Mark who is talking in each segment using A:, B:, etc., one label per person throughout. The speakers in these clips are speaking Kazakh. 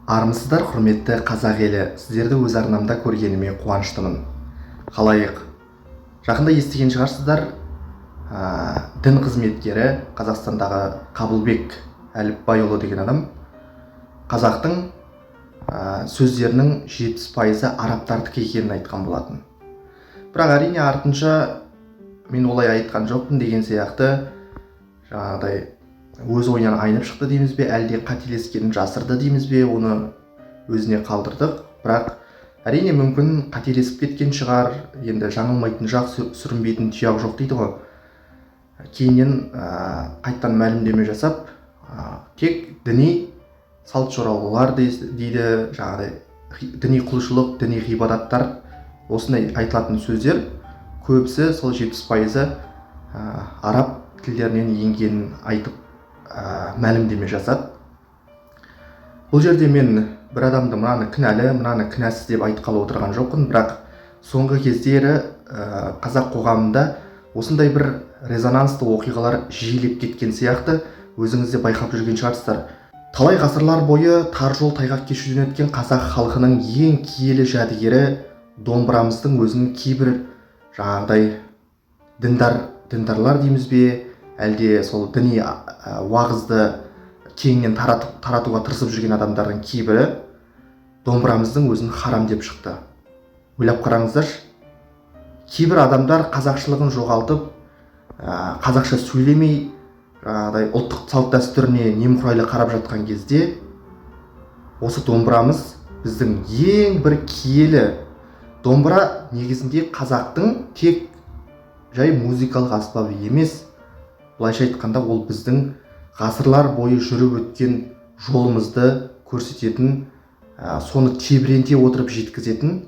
A: Армысыздар, құрметті қазақ елі! Сіздерді өз арнамда көргеніме қуаныштымын. Халайық, жақында естіген шығарсыздар, дін қызметкері, Қазақстандағы Қабылбек Әліпбайұлы деген адам қазақтың сөздерінің 70%-ы арабтардікі екенін айтқан болатын. Бірақ, әрине, артынша мен олай айтқан жоқпын деген сияқты, жаңағыдай өз ойынан айнып шықты дейміз бе, әлде қателескенін жасырды дейміз бе, оны өзіне қалдырдық. Бірақ, әрине, мүмкін, қателесіп кеткен шығар. Енді жаңылмайтын жақ, сүрінбейтін тұяқ жоқ дейді ғой. Кейіннен қайтадан мәлімдеме жасап, тек діни салт жоралғылар дейді, жаңағыдай діни құлшылық, діни ғибадаттар, осындай айтылатын сөздер көбісі, сол 70%-ы араб тілдерінен енгенін айтып, мәлімдеме жасады. Бұл жерде мен бір адамды мынаны кінәлі, мынаны кінәсіз деп айтқалы отырған жоқпын. Бірақ соңғы кездері қазақ қоғамында осындай бір резонансты оқиғалар жиілеп кеткен сияқты, өзіңіз де байқап жүрген шығарсыздар. Талай ғасырлар бойы тар жол тайғақ кешуден өткен қазақ халқының ең киелі жәдігері домбырамыздың өзін кейбір жаңағыдай діндарлар дейміз бе, әлде сол діни уағызды кеңінен таратуға тырысып жүрген адамдардың кейбірі домбырамыздың өзін харам деп шықты. Ойлап қараңыздаршы, кейбір адамдар қазақшылығын жоғалтып, қазақша сөйлемей, жаңағыдай ұлттық салт дәстүріне немқұрайлы қарап жатқан кезде, осы домбырамыз біздің ең бір киелі. Домбыра негізінде қазақтың тек жай музыкалық аспабы емес, былайша айтқанда, ол біздің ғасырлар бойы жүріп өткен жолымызды көрсететін, соны тебіренте отырып жеткізетін,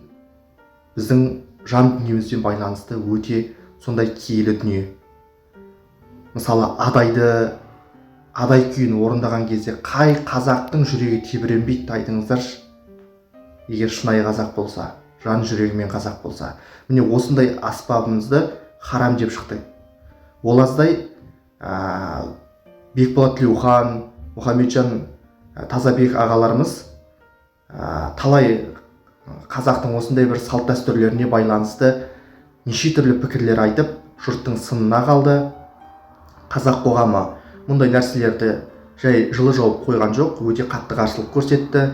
A: біздің жан дүниемізбен байланысты өте сондай киелі дүние. Мысалы, Адай күйін орындаған кезде қай қазақтың жүрегі тебіренбейді, айтыңыздаршы, егер шынайы қазақ болса, жан жүрегімен қазақ болса? Міне, осындай аспабымызды харам деп шықты. Ол аздай, Бекболат Тілеухан, Мұхамеджан Тазабек ағаларымыз талай қазақтың осындай бір салт дәстүрлеріне байланысты неше түрлі пікірлер айтып, жұрттың сынына қалды. Қазақ қоғамы мұндай нәрселерді жай жылы жауып қойған жоқ, өте қатты қарсылық көрсетті.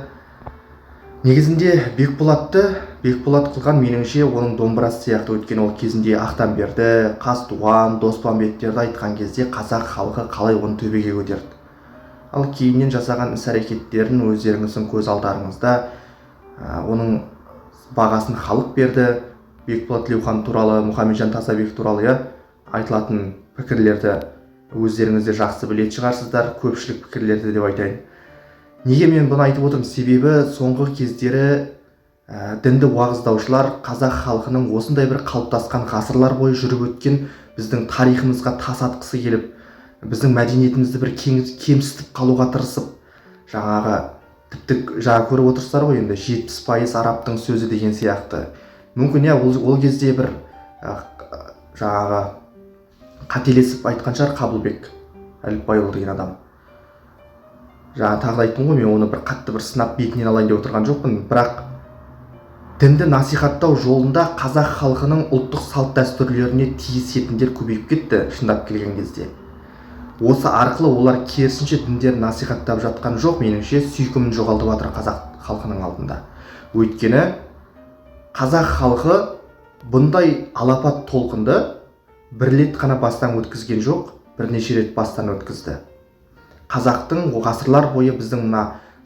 A: Негізінде Бекболатты Бекболат қылған, меніңше, оның домбырасы сияқты. Өйткені ол кезінде Ақтамберді, Қазтуған, Доспамбеттерді айтқан кезде қазақ халқы қалай оны төбеге көтерді. Ал кейіннен жасаған іс әрекеттерін өздеріңіздің көз алдарыңызда, оның бағасын халық берді. Бекболат Тілеухан туралы, Мұхамеджан Тазабек туралы, иә, айтылатын пікірлерді өздеріңіз де жақсы білетін шығарсыздар, көпшілік пікірлерді деп айтайын. Неге мен бұны айтып отырмын? Себебі соңғы кездері дінді уағыздаушылар қазақ халқының осындай бір қалыптасқан, ғасырлар бойы жүріп өткен біздің тарихымызға тас атқысы келіп, біздің мәдениетімізді бір кемсітіп қалуға тырысып, жаңағы тіпті жаңа көріп отырсыздар ғой енді, 70% арабтың сөзі деген сияқты. Мүмкін, иә, ол кезде бір жаңағы қателесіп айтқан шығар Қабылбек Әліпбайұлы деген адам. Жаңа тағы да айттым ғой, мен оны бір қатты бір сынап, бетінен алайын деп отырған жоқпын. Бірақ дінді насихаттау жолында қазақ халқының ұлттық салт дәстүрлеріне тиісетіндер көбейіп кетті. Шындап келген кезде, осы арқылы олар керісінше діндерін насихаттап жатқан жоқ, меніңше, сүйкімін жоғалтып жатыр қазақ халқының алдында. Өйткені қазақ халқы бұндай алапат толқынды бір рет қана бастан өткізген жоқ, бірнеше рет бастан өткізді. Қазақтың ғасырлар бойы біздің мына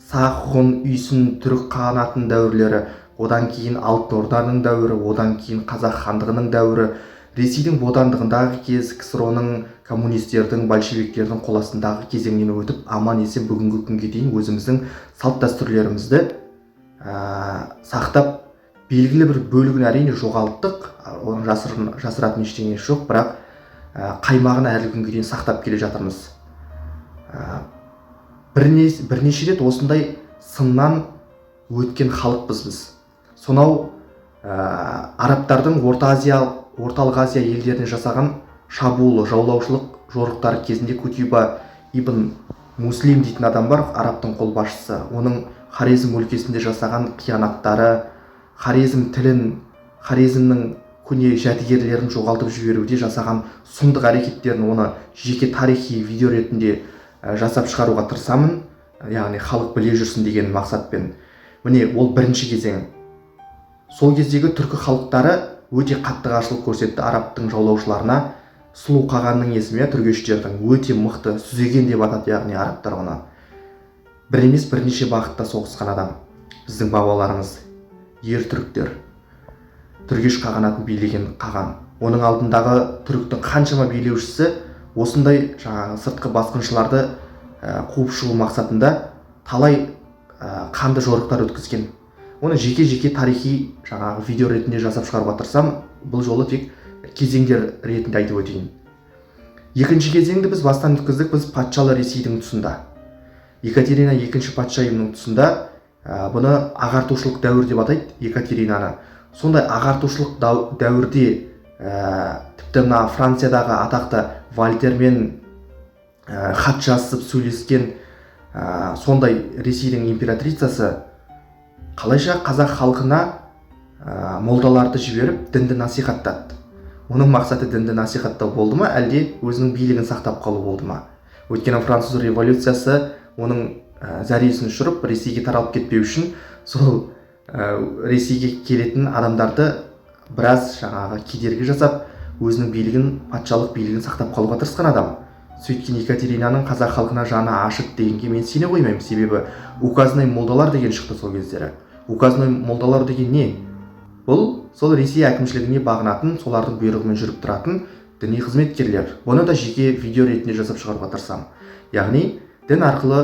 A: сақ, ғұн, үйсін, түрік қағанатының дәуірлері, одан кейін Алтын Орданың дәуірі, одан кейін Қазақ хандығының дәуірі, Ресейдің бодандығындағы кез, КСРО ның, коммунистердің, большевиктердің қол астындағы кезеңнен өтіп, аман есен бүгінгі күнге дейін өзіміздің салт дәстүрлерімізді сақтап, белгілі бір бөлігін, әрине, жоғалттық, оның жасыратын ештеңесі жоқ, бірақ қаймағын әлі күнге дейін сақтап келе жатырмыз. Бірнеше рет осындай сыннан өткен халықпыз біз. Сонау арабтардың Орта Азия, Орталық Азия елдеріне жасаған шабуылы, жаулаушылық жорықтары кезінде Кутиба ибн Муслим дейтін адам бар, арабтың қолбасшысы, оның Хорезм өлкесінде жасаған қиянаттары, Хорезм тілін, Хорезмнің көне жәдігерлерін жоғалтып жіберуде жасаған сұмдық әрекеттерін, оны жеке тарихи видео ретінде жасап шығаруға тырысамын, яғни халық біле жүрсін деген мақсатпен. Міне, ол бірінші кезең. Сол кездегі түркі халықтары өте қатты қарсылық көрсетті арабтың жаулаушыларына. Сұлу қағанның есімі, түргештердің өте мықты Сүзеген деп атады, яғни арабтар оны. Бір емес, бірнеше бағытта соғысқан адам біздің бабаларымыз, ер түріктер. Түргеш қағанатын билеген қаған. Оның алдындағы түріктің қаншама билеушісі осындай жаңағы сыртқы басқыншыларды қуып шығу мақсатында талай қанды жорықтар өткізген. Оны жеке-жеке тарихи жаңағы видео ретінде жасап шығаруға тырысамын. Бұл жолы тек кезеңдер ретінде айтып өтейін. Екінші кезеңді біз бастан өткіздік, біз патшалы Ресейдің тұсында. Екатерина екінші патшайымның тұсында, бұны ағартушылық дәуір деп атайды Екатеринаны. Сондай ағартушылық дәуірде тіпті мына Франциядағы атақты Вольтермен хат жазысып сөйлескен сондай Ресейдің императрицасы қалайша қазақ халқына молдаларды жіберіп дінді насихаттады? Оның мақсаты дінді насихаттау болды ма, әлде өзінің билігін сақтап қалу болды ма? Өйткені француз революциясы оның зәресін ұшырып, Ресейге таралып кетпеу үшін сол Ресейге келетін адамдарды біраз жаңағы кедергі жасап, өзінің билігін, патшалық билігін сақтап қалуға тырысқан адам. Сөйткен Екатеринаның қазақ халқына жаны ашыды дегенге мен сене қоймаймын. Себебі указной молдалар деген шықты сол кездері. Указной молдалар деген не? Бұл сол Ресей әкімшілігіне бағынатын, солардың бұйрығымен жүріп тұратын діни қызметкерлер. Бұны да жеке видео ретінде жасап шығаруға тырысамын. Яғни дін арқылы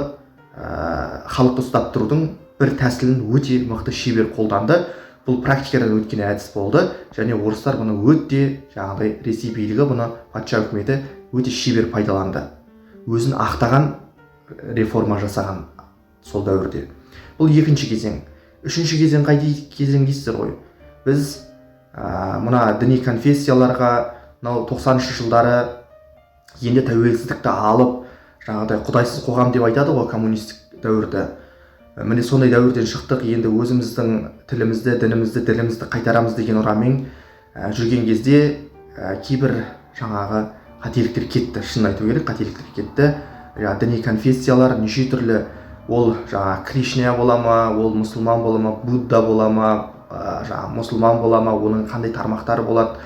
A: халықты ұстап тұрудың бір тәсілін өте мықты шебер қолданды. Бұл практикадан өткен әдіс болды және орыстар бұны өте, жаңағыдай Ресей билігі бұны, патша үкіметі өте шебер пайдаланды. Өзін ақтаған реформа жасаған сол дәуірде. Бұл екінші кезең. Үшінші кезең қай кезең дейсіздер ғой? Біз мына діни конфессияларға мынау 90-шы жылдары енді тәуелсіздікті алып, жаңағыдай құдайсыз қоғам деп айтады ғой коммунистік дәуірді. Міне, сондай дәуірден шықтық, енді өзіміздің тілімізді, дінімізді, ділімізді қайтарамыз деген ұранмен жүрген кезде кейбір жаңағы қателіктер кетті, шынын айту керек, қателіктер кетті. Жаңа діни конфессиялар неше түрлі, ол жаңа Кришна бола ма, ол мұсылман бола ма, Будда бола ма, жаңа мұсылман бола ма, оның қандай тармақтары болады,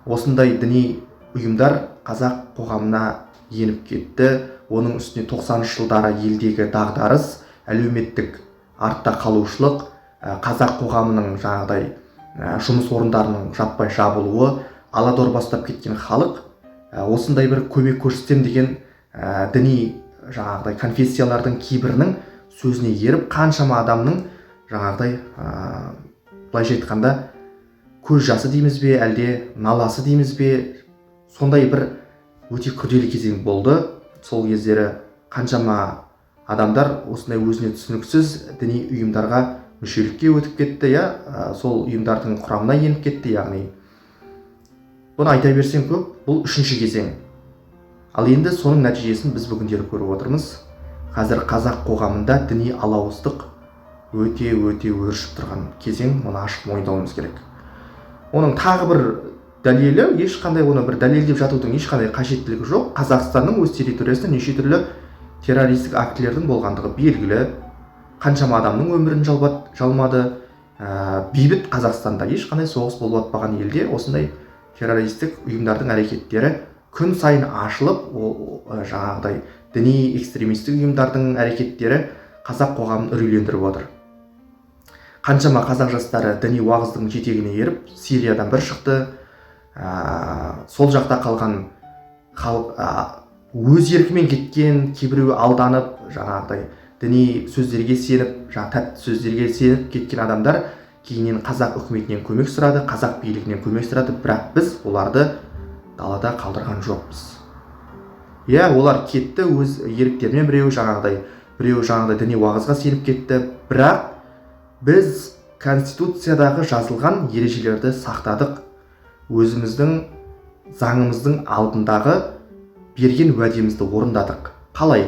A: осындай діни ұйымдар қазақ қоғамына еніп кетті. Оның үстіне 90-шы жылдары елдегі дағдарыс, әлеуметтік артта қалушылық, қазақ қоғамының жаңағыдай жұмыс орындарының жаппай жабылуы, ала дорба ұстап кеткен халық осындай бір көмек көрсетем деген діни жаңағыдай конфессиялардың кейбірінің сөзіне еріп, қаншама адамның жаңағыдай былайша айтқанда көз жасы дейміз бе, әлде наласы дейміз бе, сондай бір өте күрделі кезең болды. Сол кездері қаншама адамдар осындай өзіне түсініксіз діни ұйымдарға мүшелікке өтіп кетті, иә, сол ұйымдардың құрамына еніп кетті. Яғни бұны айта берсең көп. Бұл үшінші кезең. Ал енді соның нәтижесін біз бүгіндері көріп отырмыз. Қазір қазақ қоғамында діни алауыздық өте өте өршіп тұрған кезең, оны ашық мойындауымыз керек. Оның тағы бір дәлелі, ешқандай оны бір дәлелдеп жатудың ешқандай қажеттілігі жоқ, Қазақстанның өз территориясында неше түрлі террористік актілердің болғандығы белгілі. Қаншама адамның өмірін жалмады. Бейбіт Қазақстанда, ешқандай соғыс болып жатпаған елде осындай террористік ұйымдардың әрекеттері күн сайын ашылып, жаңағыдай діни экстремистік ұйымдардың әрекеттері қазақ қоғамын үрейлендіріп отыр. Қаншама қазақ жастары діни уағыздың жетегіне еріп Сириядан бір шықты, сол жақта қалған халық, өз еркімен кеткен, кейбіреуі алданып, жаңағыдай діни сөздерге сеніп, жаңа тәтті сөздерге сеніп кеткен адамдар кейіннен қазақ үкіметінен көмек сұрады, қазақ билігінен көмек сұрады. Бірақ біз оларды далада қалдырған жоқпыз. Иә, олар кетті өз еріктерімен, біреуі жаңағыдай, біреуі жаңағыдай діни уағызға сеніп кетті. Бірақ біз конституциядағы жазылған ережелерді сақтадық, өзіміздің заңымыздың алдындағы берген уәдемізді орындадық. Қалай?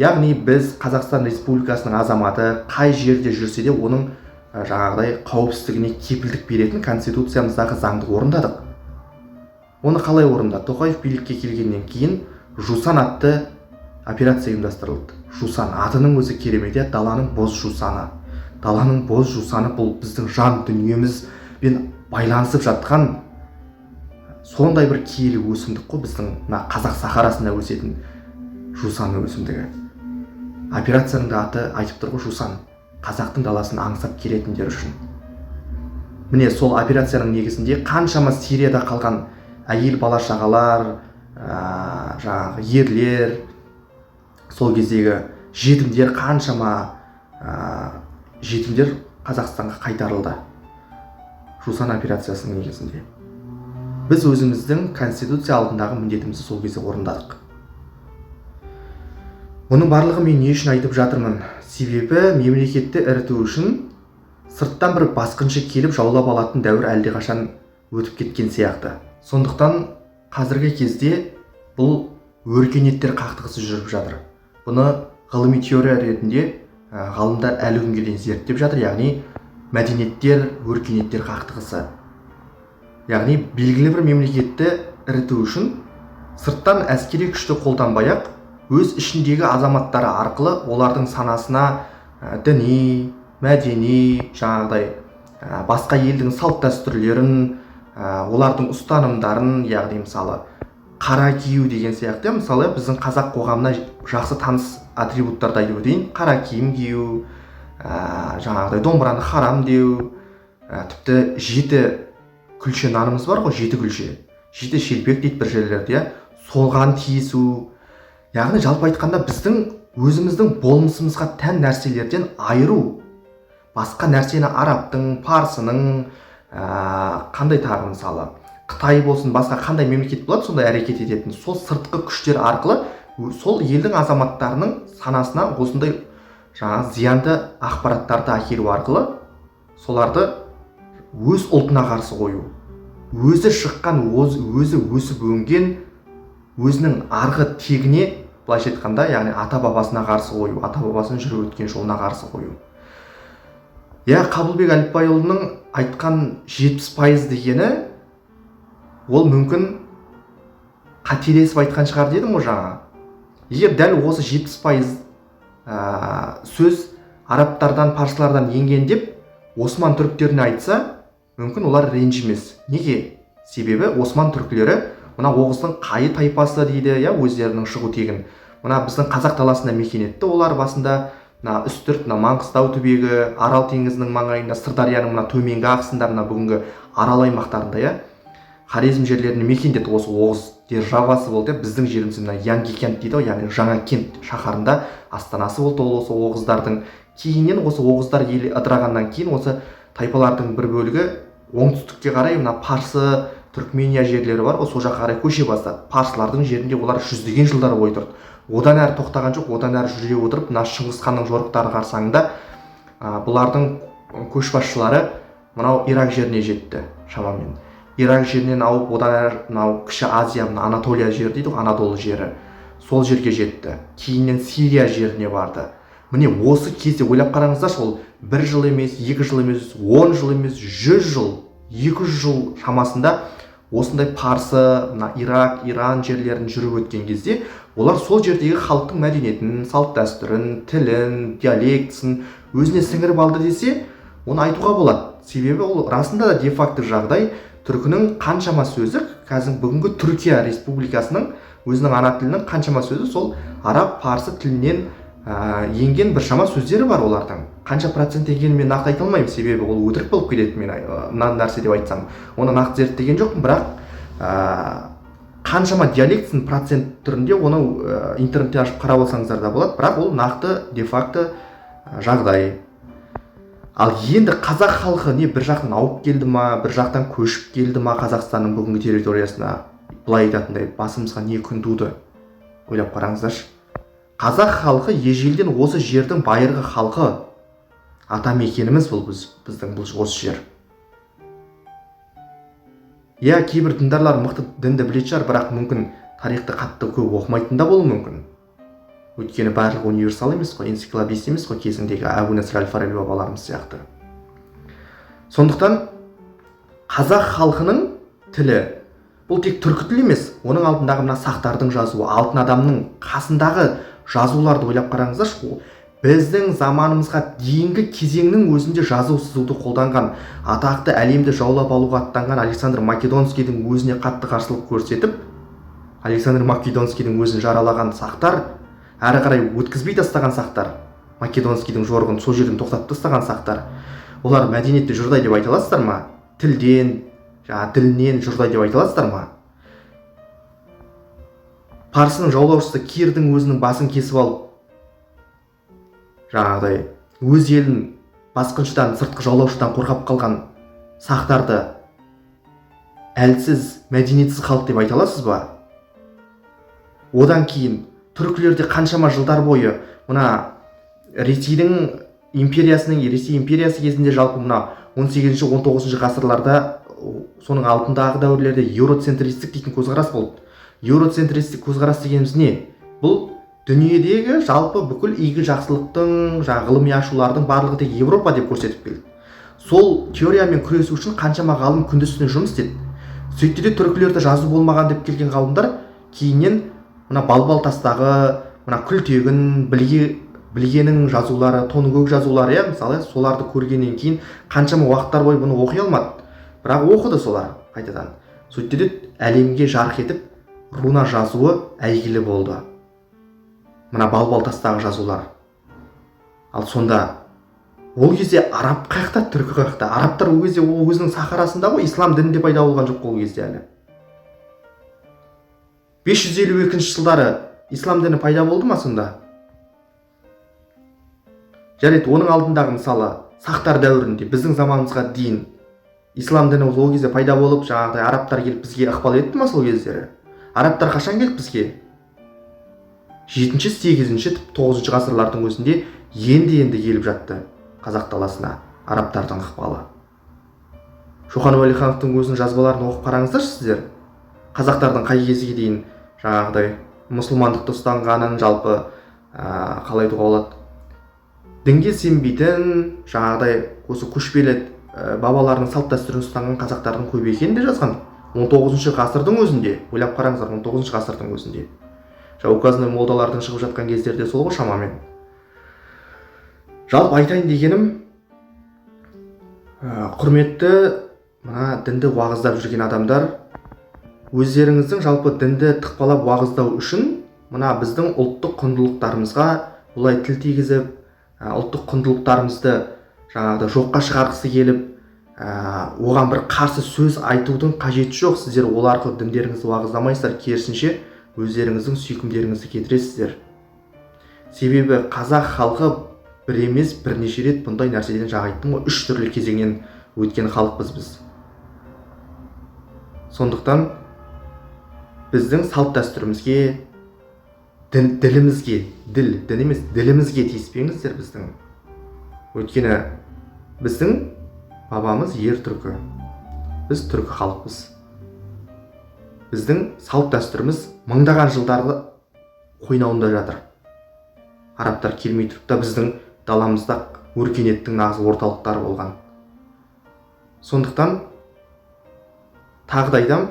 A: Яғни біз Қазақстан Республикасының азаматы қай жерде жүрсе де оның жаңағыдай қауіпсіздігіне кепілдік беретін конституциямыздағы заңды орындадық. Оны қалай орындады? Тоқаев билікке келгеннен кейін Жусан атты операция ұйымдастырылды. Жусан атының өзі керемет, иә, даланың боз жусаны. Даланың боз жусаны бұл біздің жан дүниемізбен байланысып жатқан сондай бір киелі өсімдік қой, біздің мына қазақ сахарасында өсетін жусан өсімдігі. Операцияның да аты айтып тұр ғой, Жусан, қазақтың даласын аңсап келетіндер үшін. Міне, сол операцияның негізінде қаншама Сирияда қалған әйел, бала шағалар, жаңағы ерлер, сол кездегі жетімдер, қаншама жетімдер Қазақстанға қайтарылды Жусан операциясының негізінде. Біз өзіміздің конституция алдындағы міндетімізді сол кезде орындадық. Мұның барлығы мен не үшін айтып жатырмын? Себебі мемлекетті іріту үшін сырттан бір басқыншы келіп жаулап алатын дәуір әлдеқашан өтіп кеткен сияқты. Сондықтан қазіргі кезде бұл өркениеттер қақтығысы жүріп жатыр. Бұны ғылыми теория ретінде ғалымдар әлі күнге дейін зерттеп жатыр, яғни мәдениеттер, өркениеттер қақтығысы. Яғни белгілі бір мемлекетті іріту үшін сырттан әскери күшті қолданбай ақ өз ішіндегі азаматтары арқылы олардың санасына діни, мәдени, жаңағыдай басқа елдің салт дәстүрлерін, олардың ұстанымдарын, яғни мысалы қара кию деген сияқты. Мысалы, біздің қазақ қоғамына жақсы таныс атрибуттарды айтып өтейін: қара киім кию, жаңағыдай домбыраны харам деу, тіпті жеті күлше нанымыз бар ғой, жеті күлше, жеті шелпек дейді бір жерлерде, иә, соған тиісу. Яғни жалпы айтқанда біздің өзіміздің болмысымызға тән нәрселерден айыру, басқа нәрсені, арабтың, парсының, қандай тағы, мысалы қытай болсын, басқа қандай мемлекет болады сондай әрекет ететін, сол сыртқы күштер арқылы сол елдің азаматтарының санасына осындай жаңағы зиянды ақпараттарды әкелу арқылы соларды өз ұлтына қарсы қою, өзі шыққан, өзі өсіп өнген, өзінің арғы тегіне, былайша айтқанда, яғни ата бабасына қарсы қою, ата бабасының жүріп өткен жолына қарсы қою. Иә, Қабылбек Әліпбайұлының айтқан 70% дегені ол мүмкін қателесіп айтқан шығар дедім ғой жаңа. Егер дәл осы 70% сөз арабтардан, парсылардан енген деп осман түріктеріне айтса, мүмкін олар ренжімес. Неге? Себебі осман түркілері мына оғыздың қайы тайпасы дейді, иә, өздерінің шығу тегін. Мына біздің қазақ даласында мекен етті олар басында, мына Үстірт, мына Маңғыстау түбегі, Арал теңізінің маңайында, Сырдарияның мына төменгі ағысында, мына бүгінгі Арал аймақтарында, иә, Хорезм жерлерінде мекендеді. Осы оғыз державасы болды, иә, біздің жерімізде мына Янгикент дейді ғой, яғни Жаңа Кент шаһарында астанасы болды ол осы оғыздардың. Кейіннен осы оғыздар елі ыдырағаннан кейін осы тайпалардың бір бөлігі оңтүстікке қарай, мына Парсы, Түркмения жерлері бар ғой, сол жаққа қарай көше бастады. Парсылардың жерінде олар жүздеген жылдар бойы тұрды. Одан әрі тоқтаған жоқ, одан әрі жүре отырып мына Шыңғыс ханның жорықтары қарсаңында бұлардың көшбасшылары мынау Ирак жеріне жетті шамамен. Ирак жерінен ауып, одан әрі мынау Кіші Азия, мына Анатолия жері дейді ғой, Анадолы жері, сол жерге жетті. Кейіннен Сирия жеріне барды. Міне, осы кезде ойлап қараңыздаршы, ол бір жыл емес, 2 жыл емес, 10 жыл емес, 100 жыл, 200 жыл шамасында осындай Парсы, мына Ирак, Иран жерлерін жүріп өткен кезде олар сол жердегі халықтың мәдениетін, салт дәстүрін, тілін, диалектісін өзіне сіңіріп алды десе, оны айтуға болады. Себебі ол расында да де факто жағдай. Түркінің қаншама сөзі, қазір бүгінгі Түркия Республикасының өзінің ана тілінің қаншама сөзі сол араб, парсы тілінен енген біршама сөздері бар олардың. Қанша процент екенін мен нақты айта алмаймын, себебі ол өтірік болып кетеді мен мына нәрсе деп айтсам. Оны нақты зерттеген жоқпын, бірақ қаншама диалектісін процент түрінде оны интернетте ашып қарап алсаңыздар да болады. Бірақ ол нақты де факто жағдай. Ал енді қазақ халқы не бір жақтан ауып келді ма, бір жақтан көшіп келді ма Қазақстанның бүгінгі территориясына? Былай айтатындай, басымызға не күн туды, ойлап қараңыздаршы. Қазақ халқы ежелден осы жердің байырғы халқы, ата мекеніміз бұл біздің бұл осы жер. Иә, кейбір діндарлар мықты дінді білетін шығар, бірақ мүмкін тарихты қатты көп оқымайтын да болуы мүмкін. Өйткені барлығы универсал емес қой, энциклопедист емес қой кезіндегі Әбу Насыр әл-Фараби бабаларымыз сияқты. Сондықтан қазақ халқының тілі бұл тек түркі тілі емес, оның алдындағы мына сақтардың жазуы, алтын адамның қасындағы жазуларды ойлап қараңыздаршы. Біздің заманымызға дейінгі кезеңнің өзінде жазу сызуды қолданған, атақты әлемді жаулап алуға аттанған Александр Македонскийдің өзіне қатты қарсылық көрсетіп, Александр Македонскийдің өзін жаралаған сақтар, әрі қарай өткізбей тастаған сақтар, Македонскийдің жорығын сол жерден тоқтатып тастаған сақтар, олар мәдениетті жұрдай деп айта аласыздар ма? Тілден, жаңағы ділінен жұрдай деп айта аласыздар ма? Парсының жаулаушысы Кирдің өзінің басын кесіп алып, жаңағыдай өз елін басқыншыдан, сыртқы жаулаушыдан қорғап қалған сақтарды әлсіз, мәдениетсіз халық деп айта аласыз ба? Одан кейін түркілерде қаншама жылдар бойы мына Ресейдің империясының, Ресей империясы кезінде, жалпы мына 18-ші, 19 ғасырларда, соның алдындағы дәуірлерде еуроцентристік дейтін көзқарас болды. Еуроцентристік көзқарас дегеніміз не? Бұл дүниедегі жалпы бүкіл игі жақсылықтың, жаңағы ғылыми ашулардың барлығы тек Европа деп көрсетіп келді. Сол теориямен күресу үшін қаншама ғалым күндіз түні жұмыс істеді. Сөйтті де түркілерді жазу болмаған деп келген ғалымдар кейіннен мына балбал тастағы мына Күлтегін, Білгенің жазулары, Тоныкөк жазулары, иә, мысалы, соларды көргеннен кейін қаншама уақыттар бойы бұны оқи алмады, бірақ оқыды солар қайтадан. Сөйтті де әлемге жарқ етіп руна жазуы әйгілі болды, мына балбал тастағы жазулар. Ал сонда ол кезде араб қаяқта, түркі қаяқта? Арабтар ол кезде ол өзінің сахарасында ғой, ислам діні де пайда болған жоқ қой ол кезде әлі. 552 жылдары ислам діні пайда болды ма сонда? Жарайды, оның алдындағы, мысалы, сақтар дәуірінде, біздің заманымызға дейін ислам діні ол кезде пайда болып, жаңағыдай арабтар келіп бізге ықпал етті ма сол кездері? Арабтар қашан келді бізге? 7-ші, 8-ші, 9 ғасырлардың өзінде енді-енді келіп жатты қазақ даласына арабтардың ықпалы. Шоқан Уәлихановтың өзінің жазбаларын оқып қараңыздаршы сіздер, қазақтардың қай кезге дейін жаңағыдай мұсылмандықты ұстанғанын, жалпы қалай айтуға болады, дінге сенбейтін, жаңағыдай осы көшпелі бабаларының салт дәстүрін ұстанған қазақтардың көп екенін де жазған 19 ғасырдың өзінде. Ойлап қараңыздар, 19 ғасырдың өзінде жаңа указной молдалардың шығып жатқан кездерде сол ғой шамамен. Жалпы айтайын дегенім, құрметті мына дінді уағыздап жүрген адамдар, өздеріңіздің жалпы дінді тықпалап уағыздау үшін мына біздің ұлттық құндылықтарымызға олай тіл тигізіп, ұлттық құндылықтарымызды жаңағыдай жоққа шығарғысы келіп, оған бір қарсы сөз айтудың қажеті жоқ. Сіздер ол арқылы діндеріңізді уағыздамайсыздар, керісінше өздеріңіздің сүйкімдеріңізді кетіресіздер. Себебі қазақ халқы бір емес, бірнеше рет бұндай нәрседен, жаңа айттым ғой, үш түрлі кезеңнен өткен халықпыз біз. Сондықтан біздің салт дәстүрімізге, ділімізге, діл, дін емес, ділімізге тиіспеңіздер біздің. Өйткені біздің бабамыз ер түркі, біз түркі халықпыз. Біздің салт дәстүріміз мыңдаған жылдарды қойнауында жатыр. Арабтар келмей тұрып та біздің даламызда өркениеттің нағыз орталықтары болған. Сондықтан тағы да айтамын,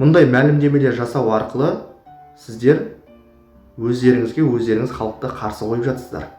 A: мұндай мәлімдемелер жасау арқылы сіздер өздеріңізге өздеріңіз халықты қарсы қойып жатсыздар.